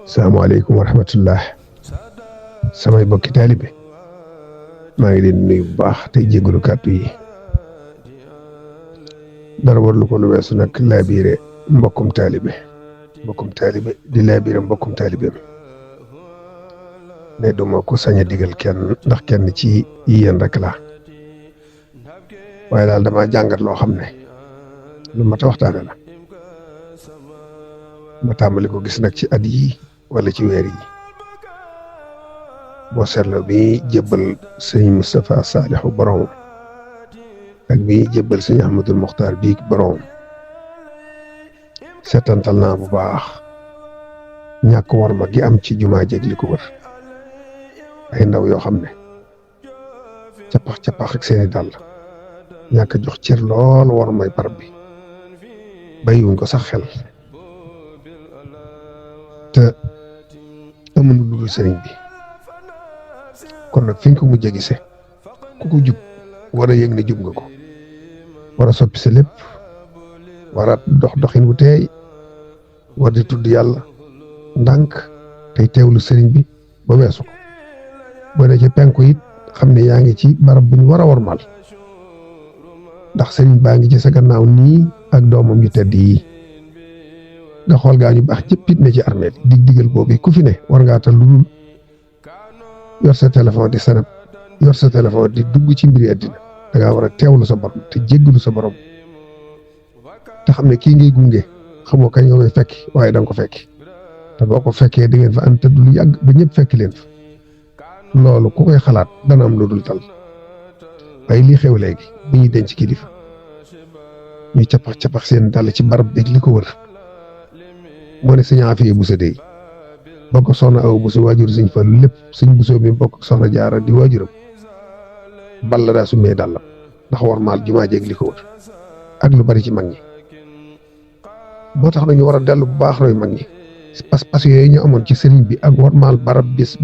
salaamaaleykum wa rahmatullah samay bokki taalibe maa ngi leen nuyu bu baax tey jégalu kàddu yi dara warlu ko lu weesu nag laabiire mbokkum taalibe di laabiire mbokkum taalibeem ne duma ko sañ a digal kenn ndax kenn ci yéen rek laa waaye daal dama jàngat loo xam ne lu mat a waxtaane la ma tàmbali ko gis nag ci at yi wala ci weer yi boo seetloo bi jébbal sëñ Moustapha Salihu borom ak bi jébbal sëñ Ahmadul Muxtaar bii borom seetantal naa bu baax ñàkk worma gi am ci jumaa jeeg li ko wër ay ndaw yoo xam ne cappax ak seeni dàll ñàkk jox cër lool wormay barab bi bàyyiwuñ ko sax xel te amuñu lu dul sëriñ bi kon nag fi nga ko mujjee gisee ku ko jub war a yëg ne jub nga ko war a soppi sa lépp war a doxin wu teey war di tudd yàlla ndànk tey teewlu sëriñ bi ba weesu ko boo dee ci penku it xam ne yaa ngi ci barab bu ñu war a wormaal ndax sëriñ baa ngi ci sa gannaaw nii ak doomam yu tedd yi nga xool gaa ñu baax jëppit ne ci armée digal boobu ku fi ne war ngaa tal lu dul yor sa téléphone di sanab yor sa téléphone di dugg ci mbiri àddina da ngaa war a teewlu sa borom te jéggalu sa borom te xam ne kii ngay gunge xamoo kañ nga koy fekk waaye da nga ko fekki te boo ko fekkee di ngeen fa ànd te du lu yàgg ba ñëpp fekk leen fa loolu ku koy xalaat dana am lu dul tal waaye lii xew léegi bu ñuy denc kilifa ñuy cappax seen dàll ci barab bi li ko wër moo ne sëñ Afia Bousso dey bokk soxna aw Bousso waajur sëñ Fallu lépp sëñ Bousso bi bokk soxna Jaara di waajuram balla daa sumee dàllam ndax wormaal jumaa jeeg li ko wër ak lu bari ci mag ñi moo tax nañu war a dellu bu baax roy mag ñi pas-pas yooyu ñu amoon ci sëriñ bi ak wormaal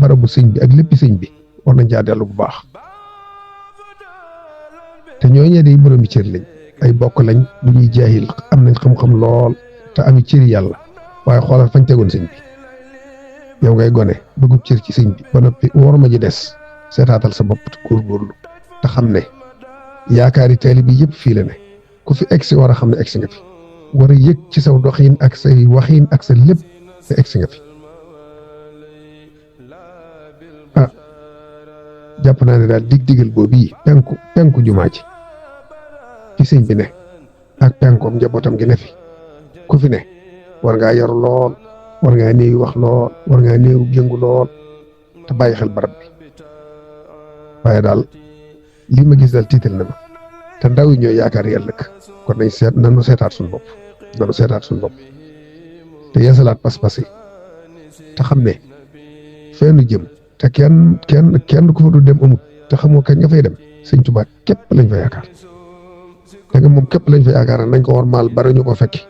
barabu sëñ bi ak léppi sëñ bi war nañ caa dellu bu baax te ñooñee day boroomi cër lañ ay bokk lañ du ñuy jaahil am nañ xam-xam lool te ami cëri yàlla waaye xoolal fañ tegoon sëñ bi yow ngay gone bëggub cër ci sëñ bi ba noppi war ma ji des seetaatal sa bopp te góorgóorlu te xam ne yaakaari taalibe bi yëpp fii la ne ku fi egsi war a xam ne egsi nga fi war a yëg ci saw doxiin ak say waxiin ak sa lépp te egsi nga fi ah jàpp naa ne daal digal boobu yi penku jumaa ji fi sëñ bi ne ak penkoom njabootam gi ne fi ku fi ne war ngaa yaru lool war ngaa néew wax lool war ngaa néew yëngu lool te bàyyi xel barab bi waaye daal lii ma gis daal tiital na ma te ndaw yi ñooy yaakaar yàlla kon nanu seetaat suñu bopp te yeesalaat pas-pas yi te xam ne fenn jëm te kenn ku fa du dem amut te xamoo kañ nga fay dem sëñ Tuubaa képp lañ fa yaakaar te nga moom képp lañ fa yaakaar nañ ko wormaal bari ñu ko fekki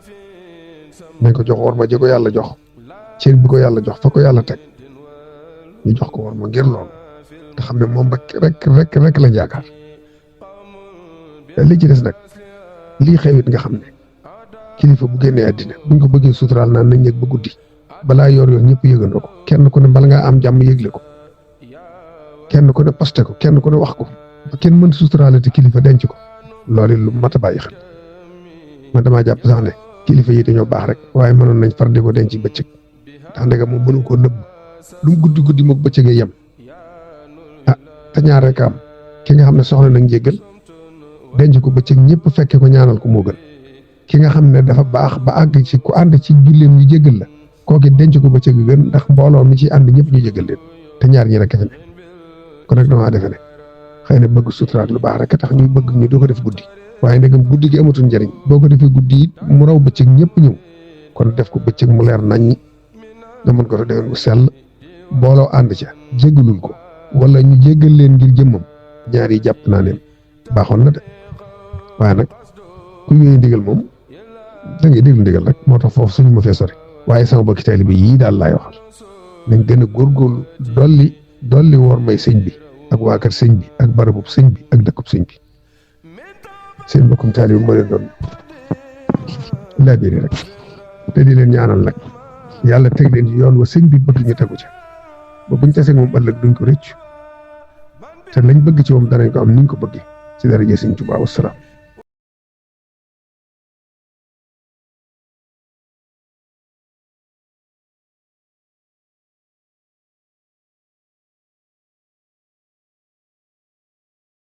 nañ ko jox worma ji ko yàlla jox cër bi ko yàlla jox fa ko yàlla teg ñu jox ko worma ngir loolu te xam ne moom rek lañ yaakaar li ci des nag lii xewit nga xam ne kilifa bu génnee àddina buñ ko bëggee suturaal naan nañ yëg ba guddi balaa yor ñëpp yëgandoo ko kenn ku ne bala ngaa am jàmm yëgle ko kenn ku ne posté ko kenn ku ne wax ko ba kenn mën suturaale te kilifa denc ko loolu lu mat a bàyyi xel man damaa jàpp sax ne kilifa yi dañoo baax rek waaye mënoon nañ far di ko denc bëccëg ndax ndegam moom mënu koo nëbb lu mu guddi moog bëccëgee yem ah te ñaar rek am ki nga xam ne soxla nañ njéggal denc ko bëccëg ñëpp fekke ko ñaanal ko moo gën ki nga xam ne dafa baax ba àgg ci ku ànd ci julleem ñu jéggal la kooki denc ko bëccëg gën ndax mbooloo mi ci ànd ñëpp ñu jéggal leen te ñaar ñi rek fi ne kon nag damaa defe ne xëy na bëgg suturaat lu baax rek tax ñuy bëgg ñu du ko def guddi waaye ndegam guddi gi amatul njëriñ boo ko defee guddi it mu raw bëccëg ñëpp ñëw kon def ko bëccëg mu leer nañ nga mën ko defee bu sell mbooloo ànd ca jéggalul ko wala ñu jéggal leen ngir jëmmam ñaar yi jàpp naa ne baaxoon na de waaye nag ku ñëwee ndigal moom da ngay déglu ndigal rek moo tax foofu suñu ma fee sori waaye sama bokki taalibe yii daal laay waxal nañ gën a góorgóorlu dolli woor may sëñ bi ak waa kër sëñ bi ak barabub sëñ bi ak dëkkub sëñ bi seen bokkum taalibe moo leen doon laabiri rek te di leen ñaanal nag yàlla teg leen ci yoon wa sëñ bi bëgg ñu tegu ca ba buñ tasee moom ëllëg duñ ko rëcc te lañ bëgg ci moom danañ ko am niñ ko bëggee ci daraja sëñ Tuubaa wasalaam